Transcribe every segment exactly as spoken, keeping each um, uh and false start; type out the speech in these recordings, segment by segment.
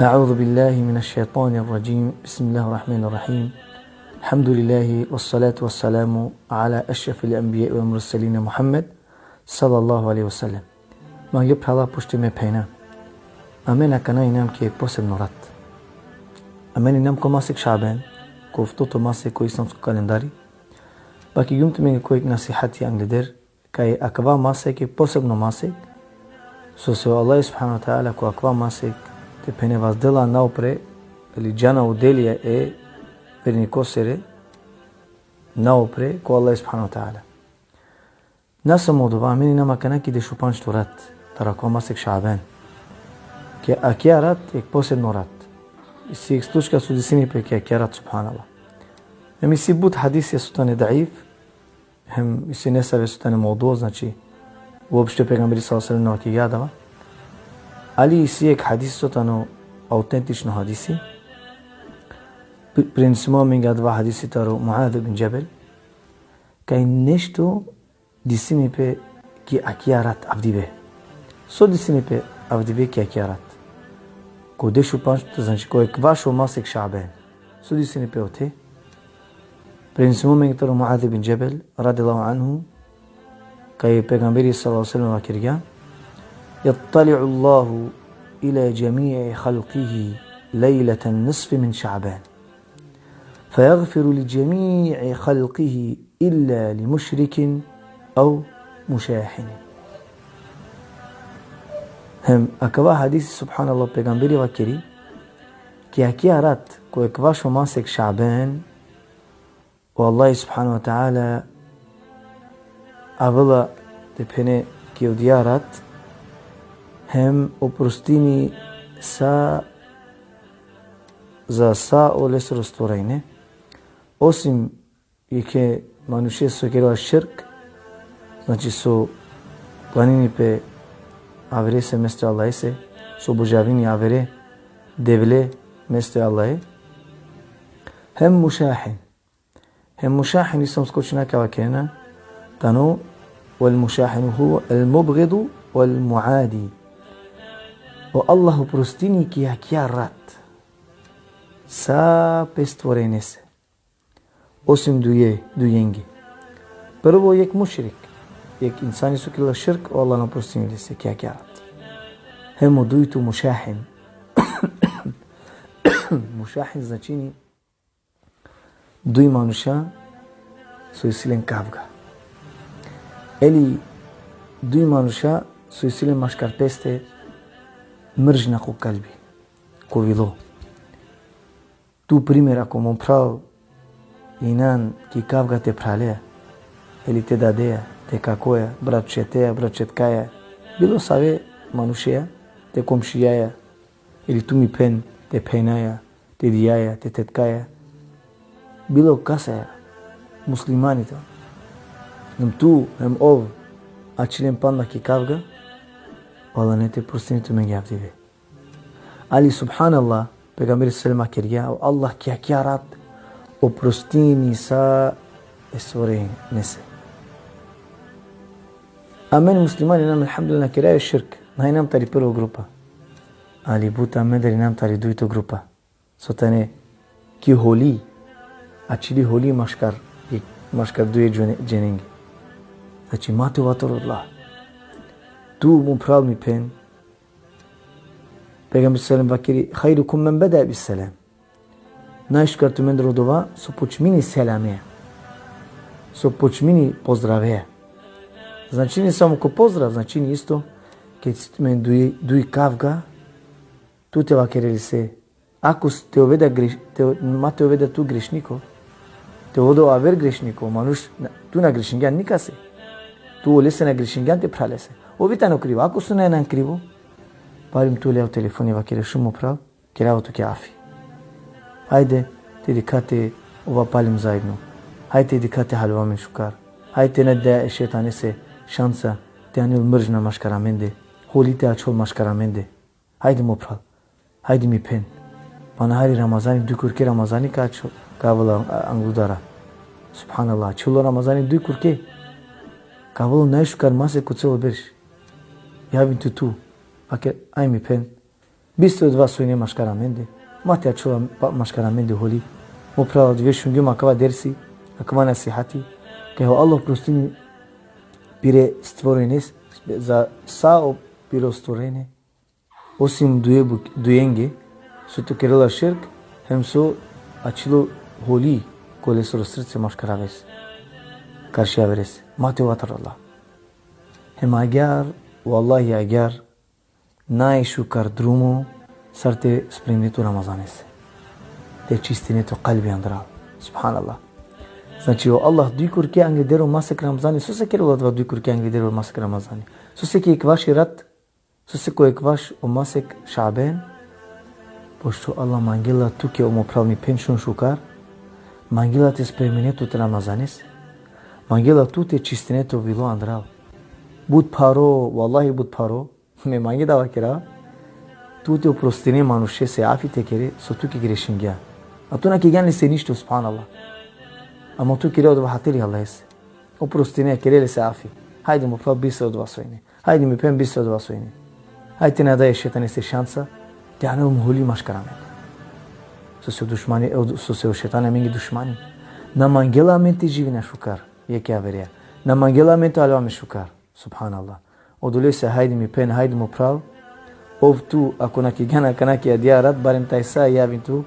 أعوذ بالله من الشيطان الرجيم. بسم الله الرحمن الرحيم. الحمد لله والصلاة والسلام على أشرف الأنبياء والمرسلين محمد صلى الله عليه وسلم. Mange phrala, poštovane phenja. Amen akana inam ki jek posebno rat. Amen inam ko masek Šaben, ko oftoto masek ko islamsko kalendari. Vakergjum tumenge ko jek nasihati angleder, kaj akava masek jek posebno masek, so se o Allah subhanahu wa ta'ala ko akava masek te phene vazdela naupre, ili džana o delija e vernikosere naupre ko Allah subhanahu wa ta'ala. Na samo odova, amen inam akana ki dešupandžto rat taro akava masek Šaben. Ki akija rat jek posebno rat. Isi jek slučka so desini pe ki akija rat, subhanallah. Hem isi but hadisi so tane daif, hem isi nesave so tane mevdu, znači, uopšte pejgamberi sallallahu alejhi ve sellem na vakergja adava. Ali isi jek hadis so tano autentično hadisi. Pri-, prenesimo amenge adava hadisi taro Muaz ibn Džebel. Kaj nešto desini pe ki akija rat avdive. So desini pe avdive ki akija rat? Ko dešupandžto, znači, ko ekvaš o masek Šaben. So desini pe ote? Prenesimo amenge taro Muaz ibn Džebel, radijallahu anhu, kaj pejgamberi sallallahu alejhi ve sellem vakergja: يطلع الله إلى جميع خلقه ليلة النصف من شعبان، فيغفر لجميع خلقه إلا لمشرك أو مشاحن. Hem akava hadisi, subhanallah, pejgamberi vakeri, ki akija rat, ko ekvaš o masek Šaben, o Allah subhanahu wa ta'ala avela te phene ki odija rat, hem oprostini sa, za sa olesoro stvorenje, osim jekhe manuše so kerela širk, znači so klanini pe averese mesto Allahese, so obožavini avere devle mesto Allahe, hem mušahin. Hem mušahin, islamsko učenjakija vakerena, tano, والمشاحن هو المبغض والمعادي. O Allah oprostini ki akija rat sa pe stvorenese, osim duje, dujenge. Prvo, jek mušrik, jek insani so kerela širk, o Allah na oprostini lese ki akija rat. Hem o dujto mušahin. Mušahin značini duj manuša so isi len kavga. Ili duj manuša so isi len maškar peste mržnja ko kalbi, ko vilo. Tu, primer, ako, mo phral, inan ki kavga te phralea, ili te dadea, te kakoja, brat četeja, brat četkaja, bilo save manušeja, te komšijaja, ili tu, mi phen, te phenaja, te dijaja, te tetkaja, bilo kasaja, muslimani tano. Hem tu, hem ov, ačhilen panda ki kavga, o Allah nane te prostini tumenge avdive. Ali, subhanallah, pejgamberi sallallahu alejhi ve sellem vakergja, o Allah ki akija rat oprostini sa e stvorenese. Amen muslimani inam, elhamdulillah, na keraja širk, na inam tari prvo grupa. Ali but amendar inam tari dujto grupa. So tane ki holi, ačhili holi maškar, maškar duje džene-, dženenge. Znači, ma te ova taro odla. Tu, mo phral, mi phen, pejgamberi sallallahu alejhi ve sellem vakeri: خيركم من بدأ بالسلام. Najšukar tumendar odova so počmini selamea, so počmini pozdraveja. Značini samo ko pozdrav, značini isto, ked isi tumen duj, duj kavga, tu te vakere lese: Ako s-, te ove da greš-, te o-, ma te ove da tu grešniko, te ove da o aver grešniko, manuš, na, tu na grešingjan nikase. Tu olese na grešingjan, te phralese. Ov i tano krivo. Ako so nane krivo, parim tu lea o telefoni, vakere: Šun, mo phral, kerava tuke afi. Hajde te dikha te ova palim zaedno. Hajde te dikha te haljova amen šukar. Hajde te na da e šejtanese šansa te anel mržnja maškar amende, holi te ačhol maškar amende. Hajde, mo phral. Hajde, mi phen. Pana hari Ramazani, duj kurke Ramazani ka ačhol, ka avela a-, angludara. Subhanallah, ačhilo Ramazani duj kurke. Ka avela najšukar masek ko celo berš. Javin tu tu. Vaker, aj, mi phen. Biste odova so ine maškar amende. Ma te ačhola pa maškar amende holi. Mo phral, dve šungjum akava dersi, akava nasihati. Kaj o Allah prostini pire stvorenes, za sa o piro stvorene, osim duje buk-, dujenge, so te kerela širk, hem so ačhilo holi ko lesoro srce maškar aves. Karši averes. Ma te ova taro Allah. Hem agjar, vallahi agjar, najšukar drumo sar te spremine tu Ramazanese. Te čistine to kalbi andral. Subhanallah. Znači, o Allah duj kurke angleder o masek Ramazani, sose kerela odova duj kurke angleder o masek Ramazani? Sose ki ekvaš i rat, sose ko ekvaš o masek Šaben, pošto Allah mangela tuke, o mo phral, mi phen, šun šukar, mangela te spremine tu te Ramazanese, mangela tu te čistine to vilo andral. But pharo, vallahi but pharo, me mange da vakera, tu te oprostine manušese, afi te kere, so tuke grešingja. A tu na kigjan lese ništo, subhanallah. Ama tu kere odova hatiri Allahese. Oprostine, kere lese afi. Hajde mo phral, bistre odova so ine. Hajde mi phen, bistre odova so ine. Hajde te na da e šejtanese šansa te anel mo holi maškar amende. Sose o dušmani, o, sose o šejtani amenge dušmani. Na mangela amen te živina šukar jekh averea. Na mangela amen te haljova amen šukar. Subhanallah. Odolese hajde mi phen, hajde mo phral. Ov tu, ako na kigjan akana ki adija rat, barem tajsa javin tu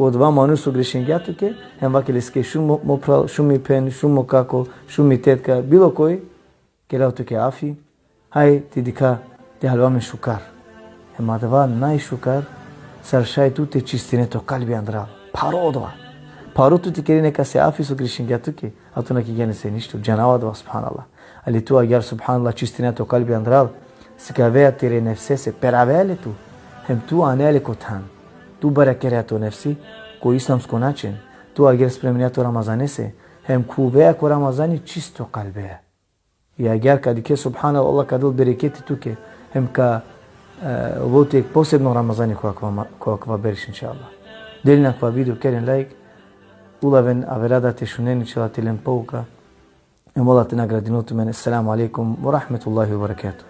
ko odova manuš so grešingja tuke, hem vake leske, šun mo, mo phral, šun mi phen, šun mo kako, šun mi tetka, bilo koj, kerav tuke afi, haj te dikha te haljova amen šukar. Hem adava najšukar, sar šaj tu te čistine to kalbi andral. Pharo odova. Pharo tu te kere nekase afi so grešingja tuke, a tu na kigjan lese ništo, džanava odova, subhanallah. Ali tu agjar, subhanallah, čistine to kalbi andral, sikavea tere nefsese, peravea le tu. Hem tu anea le ko than. Tu barakerea to nefsi ko islamsko način. Tu agjar spremine to Ramazanese, hem khuvea ko Ramazani čisto kalbea. I agjar ka dikhe, subhanallah, Allah ka del bereketi tuke, hem ka, e, ovel tu jekh posebno Ramazani ko akava ma-, ko akava berš, inšallah. Delin akava video, keren lajk, ulaven avera da te šunen, inšallah, te len pouka. Hem Allah te nagradinel tumen. Esselamu alejkum ve rahmetullahi ve berekatuhu.